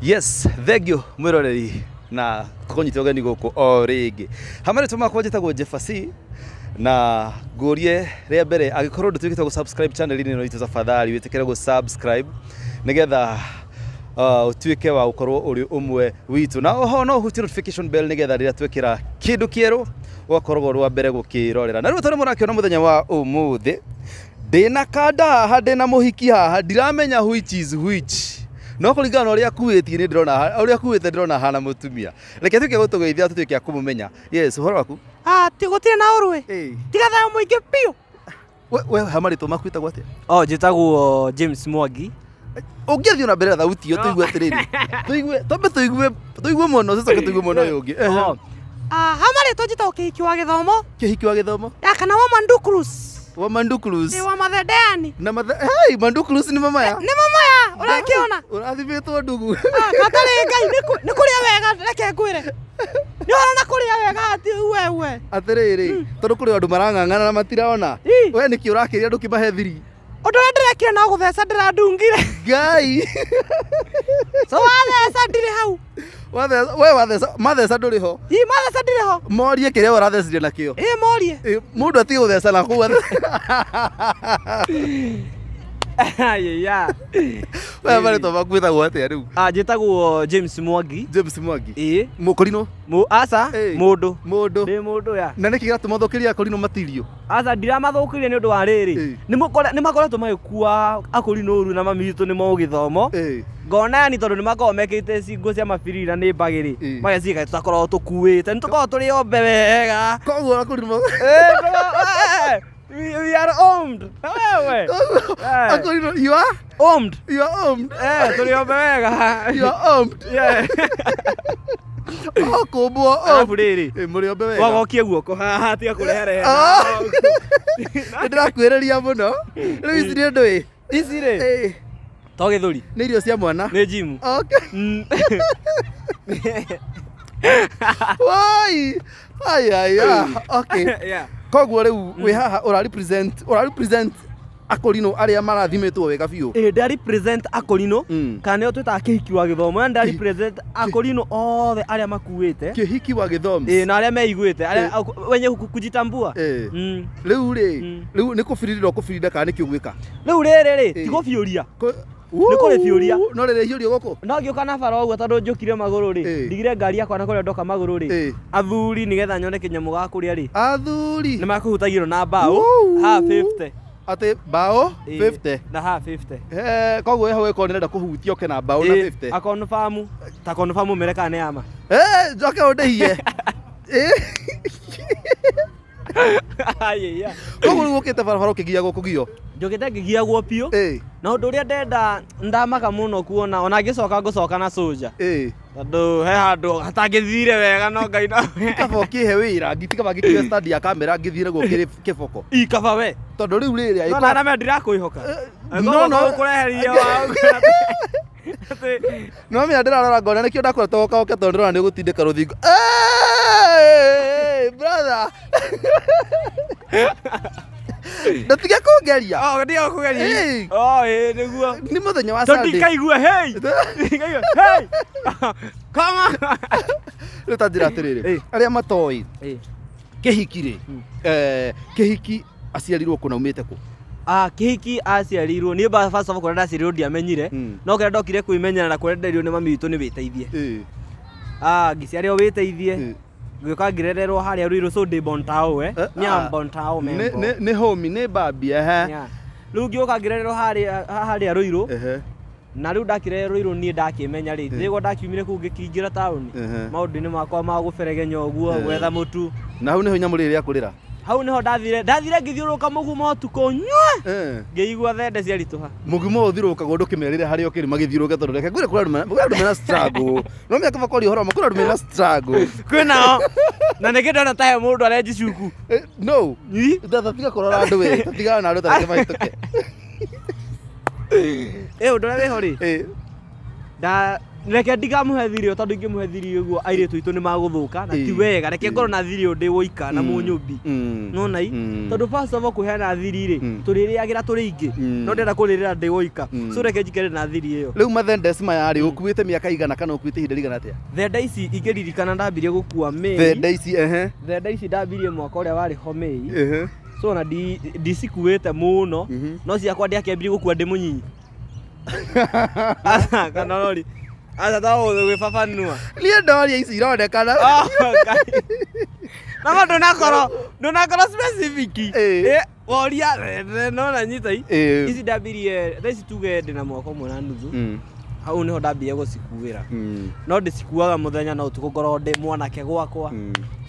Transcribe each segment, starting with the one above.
Yes, thank you mwĩroreri na kũnyita ũgeni gũkũ o rĩngĩ. Hamarĩtwa makwa njĩtagwo Jefasi na ngũrie rĩa mbere angĩkorwo ndũtuĩkĩte gũ subscribe channel-inĩ ĩno itũ, tafadhali wĩtĩkĩre gũ subscribe nĩgetha ũtuĩke wa gũkorwo ũrĩ ũmwe witũ, na oho no ũhutie notification bell nĩgetha rĩrĩa twekĩra kĩndũ kĩerũ ũgakorwo ũrĩ wa mbere gũkĩrorera. Na rĩu tondũ mũrakĩona mũthenya wa ũmũthĩ ndĩna kanda haha, ndĩna mũhiki haha, ndiramenya which is which, no kũringana na ũrĩa akuĩtie nĩ ndĩrona ũrĩa akuĩte, ndĩrona hana mũtumia. Reke tuĩke gũtũgeithia tũtuĩke a kũmũmenya. Yes, ũhoro waku? Ah, ti gũtirĩ na ũrũĩ. Tiga thayũ mũingĩ biũ. We hamarĩtwa maku wĩtagwo atĩa? Oh, njĩtagwo James Mwangi. Ũngĩathiĩ na mbere na thauti ĩyo tũigue atĩrĩrĩ, tũigue, twambe tũigue, tũigue mwena ũcio, coke tũigue mwena ũyũ ũngĩ. Ehe. Oh, Ah, hamarĩtwa njĩtagwo Kĩhiki wa Gĩthomo. Kĩhiki wa Gĩthomo. Ya kana wa Mandukrus. Wa Mandukrus. Nĩ wa Mathedeani. Na mathe, hey, Mandukrus nĩ mamaya. Nĩ mamaya, ũrakĩona? Ũrathimĩtwo ndugu. Ah, gatarĩ Ngai nĩ kũrĩa wega, reke ngwĩre. Nĩ ũhoro na kũrĩa wega atĩ we. Atĩrĩrĩ, tondũ kũrĩ andũ marang'ang'ana na matirona, Ii. we nĩkĩ ũrakĩria andũ ũkĩmahe thiri? Ũndũ ũrĩa ndĩrekire no gũtheca ndĩrandungire. Ngai. So watheca ndirĩ hau. Watheca, we watheca, matheca ndũrĩ ho. Ii, matheca ndirĩ ho. Morie kĩrĩa ũrathecire nakĩo. Ĩ morie. Ĩ, mũndũ atige gũtheca na kũu. Yeah. We marĩtwa maku wĩtagwo atĩa rĩu? Ah, njĩtagwo James Mwangi. James Mwangi. Ĩĩ. Mũkũrinũ. Mu aca, Ĩĩ. mũndũ. Mũndũ. Ndĩ mũndũ ya. Na nĩkĩ gĩratũma ũthũkĩrie akũrinũ matirio? Aca, ndiramathũkĩria nĩ ũndũ wa rĩrĩ. Ĩĩ. Nĩ makoretwo magĩkua akũrinũ ũru na mami witũ nĩ gĩthomo. Ĩĩ. Ngona yani tondũ nĩ makoragwo mekĩrĩte cingo cia mabirira nĩ mbagĩrĩ. Ĩĩ. Mageciria tũtakoragwo tũkuĩte. Nĩ tũkoragwo tũrĩ ombe wega. Koguo akũrinũ Eh, we are armed. Wewe. Eh. Akũrinũ, you are Armed. You are armed. Eh, tũrĩ ombe wega. You are armed. Yeah. Oh, kũmbwo. Arabu rĩrĩ. Ĩ, mũrĩ ombe wega. Wagokie guoko haha tiga kũreherehe. Ah. Nĩ ndĩrakwĩrĩria mũno. Rĩu ici nĩ ũndũ ĩ. Ici rĩ. Ĩ, To gĩthũri. nĩ irio cia mwana. Nĩ jimu. Okay. Wai. Ai ai ah. Okay. Yeah. Koguo rĩu wĩ haha ũra represent, ũra represent akũrinũ arĩa marathimĩtwo wega biũ. Ĩ, nda represent akũrinũ kana nĩo twĩtaga Kĩhiki wa Gĩthomo. Yani nda represent akũrinũ othe arĩa makuĩte. Kĩhiki wa Gĩthomo. Ĩ, na arĩa meiguĩte, arĩa wenye kujitambua. Ĩ. Rĩu rĩ, rĩu nĩ kũbirindĩra ũkũbirinda kana nĩkĩ ũgwĩka? Rĩu rĩrĩ rĩ, Ĩ. ti gũbiũria. Nĩ kũrĩ biũria. No rĩrĩ hiũrio gũkũ. No ngĩũka na bara ũguo tondũ njũkire magũrũ rĩ, Ĩ. ndigire ngari yakwa na kũrĩa ndoka magũrũ rĩ, Ĩ. athuri nĩgetha nyone kĩnyamũ ga kũrĩa rĩ, Athuri. nĩ makũhutagio na mbaũ Wuu. ha 50. Atĩ mbaũ Ĩ, 50. na ha 50. Eh, koguo we hau ĩkorwo nĩrenda kũhutia ũke na mbaũ na Ĩ, 50. akonfamu ta konfamu mere kana nĩ ama. Eh, njoke ũndĩhie. Eh. Ayaya. Koguo rĩu ũkĩte barabara ũkĩgiagwo kũgio. Njũkĩte ngĩgiagwo biũ. Ĩ. Na ũndũ ũrĩa ndenda ndamaka mũno kuona ona ngĩcoka ngũcoka na soja. Ĩ. Tondũ he handũ hatangĩthire wega no Ngai no. Kaba ũkĩhe wĩra, ngiti kaba ngĩkinya stand ya kamera ngĩthiĩ naguo kĩrĩ kĩboko. I kaba we. Tondũ rĩu rĩrĩ No angĩkorwo- na ndirakwĩhoka. No, no. Kũreheria wa. No menya ndĩrarora ngona nĩkĩo ndakwĩra toka ũke tondũ ndĩrona nĩ ũgũtindĩka rũthingo. Hey, brother. Ndũtige kũngeria. Oh, ndiga kũgeria. Ĩ. Oh, ĩ nĩguo. Nĩ mũthenya wa Tondũ Sunday. ndikaigue hey. Ndikaigue hey. Come on. Rĩu ta njĩra atĩrĩrĩ, Ĩ. arĩa matoĩ Ĩ. kĩhiki rĩ, eh, kĩhiki aciarirwo kũ na aumĩte kũ? Ah, kĩhiki aciarirwo niĩ first of all kũrĩa ndaciarirwo ndiamenyire, no kĩrĩa ndokire kwĩmenyera na kũrĩa nderirwo nĩ mami witũ nĩ wĩteithie. Ĩ. Ah, ngĩciarĩrwo wĩteithie. Ĩ. Ngĩũka ngĩrererwo harĩa Ruiru, so ndĩ Bontao, eh. Eh, Niĩ ah. am Bontao Nĩ- member. nĩ homie, nĩ babi, ehe. Yeah. Rĩu ngĩũka ngĩrererwo harĩa harĩa Ruiru. Ehe. Na rĩu ndakĩrererwo Ruiru niĩ ndakĩmenya rĩ, nĩguo ndakiumire kũu ngĩkĩingĩra taũni. Ehe. Maũndũ-inĩ makwa ma gũberegenya ũguo, Ehe. gwetha mũtu. Na hau nĩho nyamũ rĩrĩ rĩa kũrĩra. Hau nĩho ndathire ngĩthiũrũrũka mũgumo ũtukũ nyue. Eh. Ngĩigua thende ciaritũha. Mũgimo ũthiũrũrũkagwo ndũkĩmerĩre harĩa ũkĩrĩ magĩthiũrũrũke tondũ reke ngwĩre kũrĩ andũ mena- kũrĩ andũ mena struggle. No menya kaba kwaria ũhoro wa ma, kũrĩ andũ mena struggle. Kwĩnao. Na nĩkĩ ndona ta he mũndũ arenji cuku. Eh, no. Ii. Tata tiga kũrora andũ we, tigana na andũ ta reke mahĩtũke. Ĩ ũndũ ũrĩa wĩho rĩ, Ĩ. nda Reke ndikamũhe thiri ĩyo tondũ ingĩmũhe thiri ũguo airĩtu aitũ nĩ magũthũka na ti wega. Reke ngorwo na thiri ĩyo ndĩ woika na mũnyũmbi. Nona i tondũ first of all kũheana thiri rĩ tũrĩrĩagĩra tũrĩ aingĩ no ndĩrenda kũrĩrĩra ndĩ woika. So reke njikare na thiri ĩyo. Rĩu mathendes maya rĩ ũkuĩte mĩaka igana kana ũkuĩte ihinda rĩigana atĩa? Thenda ici ingĩririkana ndambirie gũkua May. Thenda ici ehe. Thenda ici ndambirie mwaka ũrĩa warĩ ho May. So ona ndicikuĩte mũno no ciakwa ndiakĩambirie gũkua ndĩ mũnyinyi. Aca kana rori. Aca ta gwĩbabanua. Niĩ ndoria ici ironekana. Na ma ndũnakorwo specific. Woria no na nyita ici ndambirie thaa ici tuge ndĩna mwaka ũmwe na nuthu. Hau niho ndambirie gũcikuĩra. No ndĩcikuaga mũthenya na ũtukũ ngorwo ndĩ mwanake gwakwa.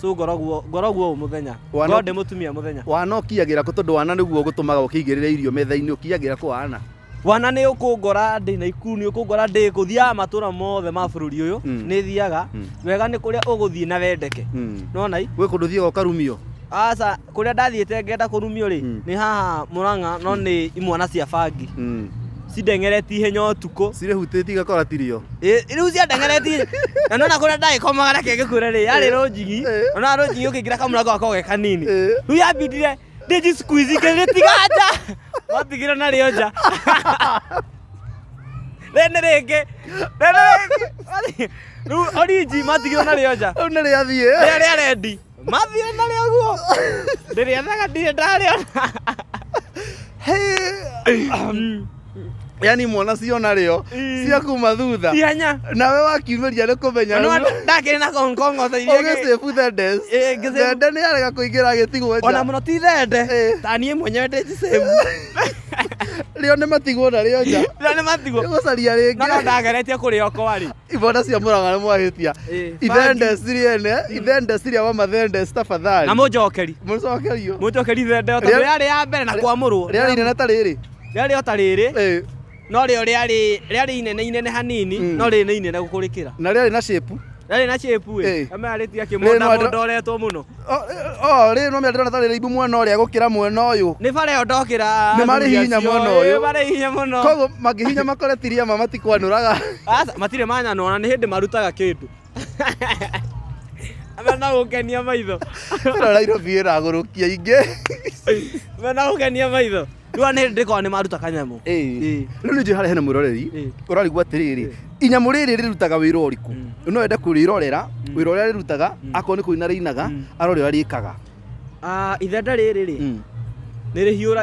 So ngoragwo ũũ mũthenya. Ngorwo ndĩ mũtumia mũthenya. Wana ũkiagĩra kũ tondũ wana nĩguo ũgũtũmaga ũkĩigĩrĩre irio metha-inĩ ũkiagĩra kũ wana? Wana nĩ ũkũngora ndĩ Naikuru nĩ ũkũngora ndĩ gũthiaga matũra mothe ma bũrũri ũyũ nĩ thiaga wega nĩ kũrĩa ũgũthiĩ na wendeke. Nona i? Gwĩ kũndũ ũthiaga ũkarumio? Aca kũrĩa ndathiĩte ngenda kũrumio rĩ nĩ haha Murang'a no nĩ imwana cia bangi. Cindengeretie ihenya ũtukũ. Cirĩhutĩtie igakora tirio. Rĩu ciandengeretie na nona kũrĩa ndagĩkomaga reke ngĩkwĩre rĩ yarĩ rũnjigi. Nona rũnjigi ũkĩingĩra kamũrango gakoragwo ge kanini. Rĩu yambindire ndĩnji squeeze ngĩrĩtiga nja. Matigire narĩo nja. Rĩnĩ rĩngĩ. Rĩnĩ rĩngĩ. Rĩu orinji matigire narĩo nja. Rĩu nĩ rĩathiĩ. Rĩrĩa rĩa rendi. Mathire narĩo guo. Ndĩrĩethaga ndirĩ ndarĩona. Yani mwana ciona rĩo cia kuma thutha. Ihenya. Nawe wakiumĩria nĩ kũmenya. Ndakĩrĩ na kongongo ta iria. Ũgĩcĩbu thendes. Thende nĩ yarega kũingĩra gĩtigwo nja. Ona mũno ti thende. Ta niĩ mwenyewe ndĩnjicĩbu. Rĩo nĩ matigwo na rĩo nja. Rĩo nĩ matigwo. Nĩgũcaria rĩngĩ. No ndageretie kũrĩa okwa rĩ. Ibonda cia Murang'a nĩ mwahĩtia. Ithendes ciene, ithendes ciria wa mathendes tafadhali. Na mũnjokeri. Mũcokerio. Mũnjokeri thende tondũ rĩarĩ ya mbere na kwamũrwo. Rĩarĩ inene ta rĩrĩ. Rĩarĩ o ta rĩrĩ. No rĩo rĩarĩ inene inene hanini no rĩrĩ nĩ inene gũkũrĩkĩra. Na rĩarĩ na shape. Rĩarĩ na shape ĩ. Amarĩtie akĩmonda mondoretwo mũno. Rĩrĩ no mĩandĩrona ta rĩrĩ ibu mwena ũrĩa gũkĩra mwena ũyũ. Nĩ bara ĩyo ndokĩra. Nĩ marĩ hinya mwena ũyũ. Nĩ marĩ hinya mũno. Koguo mangĩhinya makore tiria ma matikwanũraga. Aca matirĩ manyanũra nĩ hĩndĩ marutaga kĩndũ. Amena gũkenia maitho. Ĩno Nairobi ĩragũrũkia ingĩ. Amena gũkenia maitho. Rĩu nĩ ndĩkorwo nĩ maruta kanyamũ. Rĩu nĩ njũĩ harĩa hena mwĩroreri ũrarigwo atĩrĩrĩ inyamũ rĩrĩ rĩrutaga wĩra ũrĩkũ? No wende kũrĩrorera wĩra ũrĩa rĩrutaga akorwo nĩ kũina rĩinaga arore ũrĩa rĩkaga. Ithenda rĩrĩ rĩ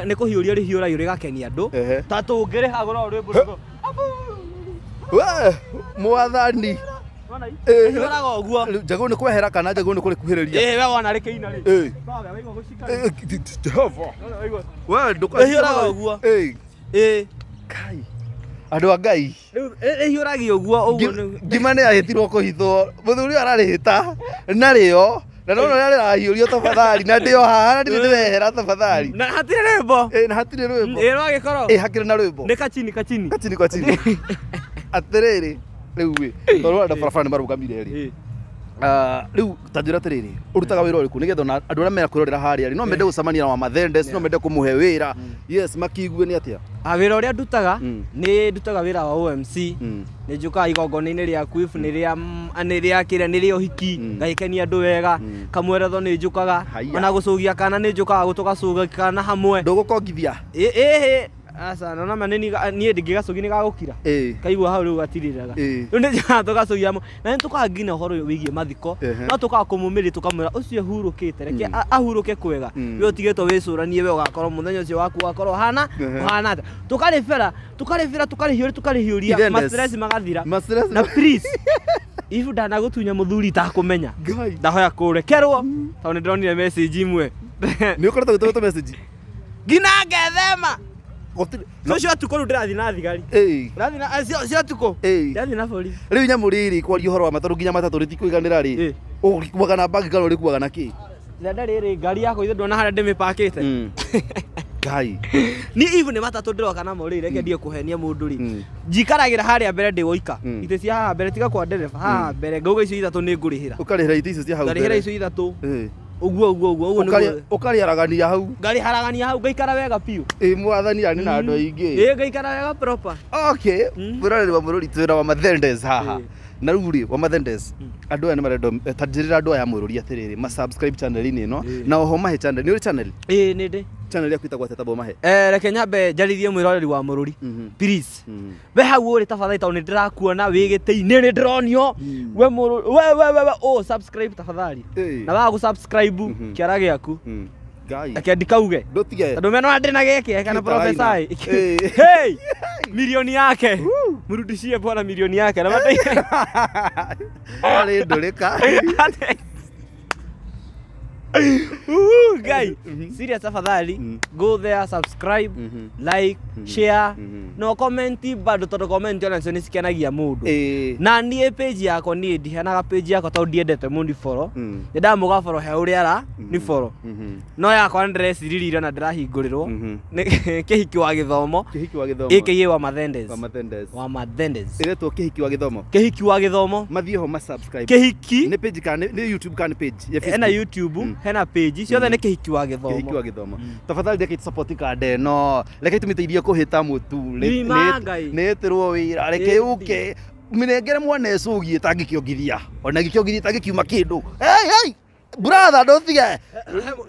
nĩ kũhiũria rĩhiũragio rĩgakenia andũ ta tũngĩrĩhagũra rwĩmbo rũrũ. We mwathani. Rĩhiũraga ũguo. Njagũ nĩ kwehera kana njagũ nĩ kũrĩkuhĩrĩria? We wona rĩkĩina rĩ. Jehova. We rĩhiũraga ũguo. Kai. Andũ a Ngai. Rĩu rĩhiũragio ũguo ũguo. Ngima nĩ yahĩtirwo kũhithwo. Mũthuri ũyũ ararĩhĩta narĩo. Na no ũrĩa rĩrahiũrio tafadhali na ndĩo haha na ndirĩ ndĩrehera tafadhali. Na hatirĩ rwĩmbo. Na hatirĩ rwĩmbo. Rwagĩkorwo. Hakĩrĩ na rwĩmbo. Nĩ kachini kachini. Kachini kwa chini. Atĩrĩrĩ rĩu ĩ tondũ andũ barabara nĩ marũgamire rĩ. Rĩu ta njĩra atĩrĩrĩ ũrutaga wĩra ũrĩkũ nĩgetha ona andũ arĩa merakwĩrorera harĩa rĩ no mende gũcemania na Wamathendes no mende kũmũhe wĩra yes makiigue nĩ atĩa? Wĩra ũrĩa ndutaga nĩ ndutaga wĩra wa OMC. Nĩ njũkaga igongona-inĩ rĩa quiff nĩ rĩa kĩrĩa nĩ rĩa ũhiki ngagĩkenia andũ wega kamweretho nĩ njũkaga ona gũcũgia kana nĩ njũkaga tũgacũga kana hamwe. Ndũgũkongithia? Ĩhĩ aca nona ma niĩ ndingĩgacũgia nĩ gagũkira kaigua hau rĩu gatirĩraga. Rĩu nĩ njũkaga tũgacũgia hamwe na nĩ tũkaga nginya ũhoro ũyũ wĩgiĩ mathiko no tũkaga kũmũmĩrĩria tũkamwĩra ũcio hurũkĩte reke ahurũke kwega we ũtigĩtwo wĩcũranie we ũgakorwo mũthenya ũcio waku ũgakorwo ũhana atĩa. Tũkarĩbera tũkarĩbera tũkarĩhiũria tũkarĩhiũria ma-stress magathira. Na please if ndanagũtunya mũthuri itakũmenya ndahoya kũrekerwo tondũ nĩ ndĩronire message imwe. Nĩ ũkoretwo ũgĩtũma message ngina ngethema. Cio tukũ rĩu ndĩrathiĩ na thigari. Ndĩrathiĩ na cio tukũ. Ndĩrathiĩ na borithi. Rĩu inyamũ rĩrĩ kwaria ũhoro wa matatũ nginya matatũ rĩtikũiganĩra rĩ. Ũrĩkuaga na bagi kana ũrĩkuaga na kĩ? Ithenda rĩrĩ ngari yakwa ithe ndona harĩa ndĩmĩpakĩte. Ngai. Ni even nĩ matatũ ndĩroka namo rĩ reke ndiye kũhenia mũndũ rĩ. Njikaragĩra harĩa mbere ndĩ woika. Itĩ cia haha mbere tiga kwa ndereba haha mbere ngauga icio ithatũ nĩ ngũrĩhĩra. Ũkarĩhĩra itĩ icio cia hau mbere. Ngarĩhĩra icio ithatũ. Ũguo ũguo ũguo ũguo nĩguo. Ũkarĩaragania hau. Ngarĩharagania hau ngaikara wega biũ. Ĩ mwathani arĩ na andũ aingĩ. Ĩ ngaikara wega proper. Okay, mwĩroreri wa Mũrũri twĩna wa Mathendes haha. Na rĩu rĩ wa Mathendes, andũ aya nĩ marenda ta njĩrĩra andũ aya Mũrũri atĩrĩrĩ, ma subscribe channel-inĩ ĩno na oho mahe channel. Nĩ ũrĩ channel? Ĩ nĩ ndĩ. Channel yaku ĩtagwo atĩa tamba mahe? Reke nyambe njarĩrie mwĩroreri wa Mũrũri. Please. We hau ũrĩ tafadhali tondũ nĩ ndĩrakuona wĩ gĩtĩ-inĩ nĩ ndĩronio. We Mũrũri we we we oh subscribe tafadhali. Na waga gũ subscribe kĩara gĩaku. Ngai. Reke ndikauge. Ndũtige. Tondũ mena ndĩ na gĩkĩ kana professor. Hey! Milioni yake. Mrudishie bwana milioni yake. Na arĩ ndũrĩka. Guy, serious tafadhali, go there, subscribe, like, share, no comment bado tondũ comment ona cio nĩ cikenagia mũndũ. Na niĩ page yakwa niĩ ndiheanaga page yakwa tondũ ndiendete mũndũ follow. Nĩ ndamũga follow he ũrĩa ara ni follow. No yakwa nĩ ndĩrecirĩrire na ndĩrahingũrĩrwo nĩ Kĩhiki wa Gĩthomo. Kĩhiki wa Gĩthomo. AKA wa Mathendes. Wa Mathendes. Wa Mathendes. Ĩretwo Kĩhiki wa Gĩthomo. Kĩhiki wa Gĩthomo. Mathiĩ ho ma subscribe. Kĩhiki. Nĩ page kana nĩ YouTube kana nĩ page ya Facebook? Hena YouTube, hena page ciothe nĩ Kĩhiki wa Gĩthomo. Kĩhiki wa Gĩthomo. Tafadhali reke support kanda ĩno. Reke tũmĩteithie kũhĩta mũtu. Nĩ ĩtĩrwo wĩra. Reke yũke. Mĩnengere mwana ĩcũgie tangĩkĩongithia. Ona ĩngĩkĩongithia tangĩkiuma kĩndũ. Hey hey! Brother ndũtige.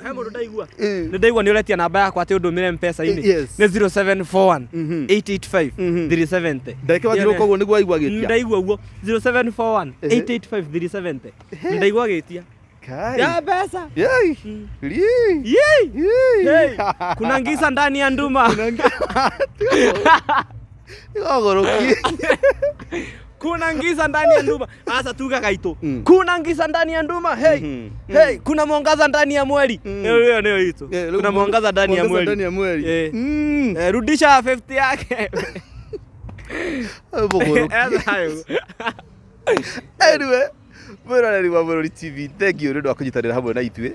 He mũndũ ndaigua. Nĩ ndaigua nĩ ũretia namba yakwa atĩ ũndũmĩre M-Pesa-inĩ. Nĩ 0741 885 370. Ndagĩka wathiũrũrũka ũguo nĩguo waigua gĩtia. Ndaigua ũguo 0741 885 370. Ndaigua gĩtia. Ya pesa. Yei. Yei. Hey. Kuna ngisa ndani ya nduma. Kuna ngisa ndani ya nduma. Asa tuga kaito. Kuna ngisa ndani ya nduma. Hey. Hey, kuna mwangaza ndani ya mweli. Hiyo ndio hiyo. Kuna mwangaza ndani ya mweli. Ndani ya mweli. Rudisha 50 yake. Anyway, mwĩroreri wa Mũrũri TV, thank you nĩ ũndũ wa kũnyitanĩra hamwe na ithuĩ.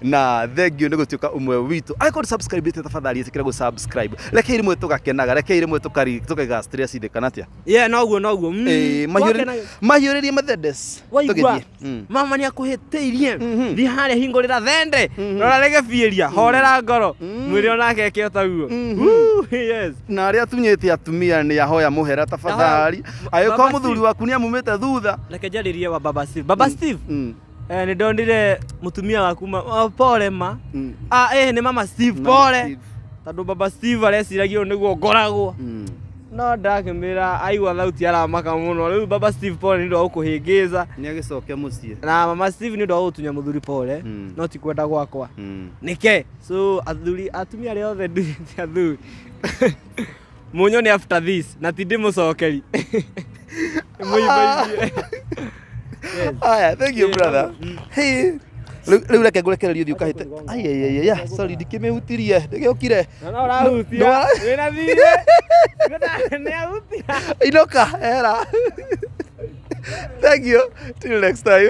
Na thank you nĩ gũtuĩka ũmwe witũ. Angĩkorwo ndũ subscribe tafadhali ĩtĩkĩra gũ subscribe. Reke rĩmwe tũgakenaga, reke rĩmwe tũkaiga stress thĩ kana atĩa? Yeah, noguo noguo. Mahiũrĩrie Mathendes. Tũgĩthiĩ. Mama nĩ akũhĩtĩirie. Thiĩ harĩa hingũrĩra thende. Rora rege biĩria, horera ngoro. Mwĩre onake eke o taguo. Yes. Na arĩa atunyĩte atumia nĩ ahoya mũhera tafadhali. Angĩkorwo mũthuri waku nĩ amumĩte thutha. Reke njarĩrie wa Baba Steve. Baba Steve. Nĩ ndonire mũtumia waku pole ma. Nĩ Mama Steve pole. Tondũ Baba Steve areciragia ũũ nĩguo ngoragwo. No ndakĩmĩra aigua thauti aramaka mũno. Rĩu Baba Steve pole nĩ ũndũ wa gũkũhĩngĩca. Nĩ agĩcoke mũciĩ. Na Mama Steve nĩ ũndũ wa gũtunya mũthuri pole. No ti kwenda gwakwa. Nĩke. So athuri atumia arĩa othe ndurĩte athuri. Mũnyone after this na ti ndĩmũcokeri. Mũimbaithie. Yes. Aya, thank you brother. Hey. Rĩu reke ngũrekererie ũthiĩ ũkahĩte. Ai ai ai, sorry ndikĩmĩhutirie, ndĩgĩũkire. No ũrahutia. Wĩna thirĩ. Nĩ ahutia. Inoka, era. Thank you. Till next time.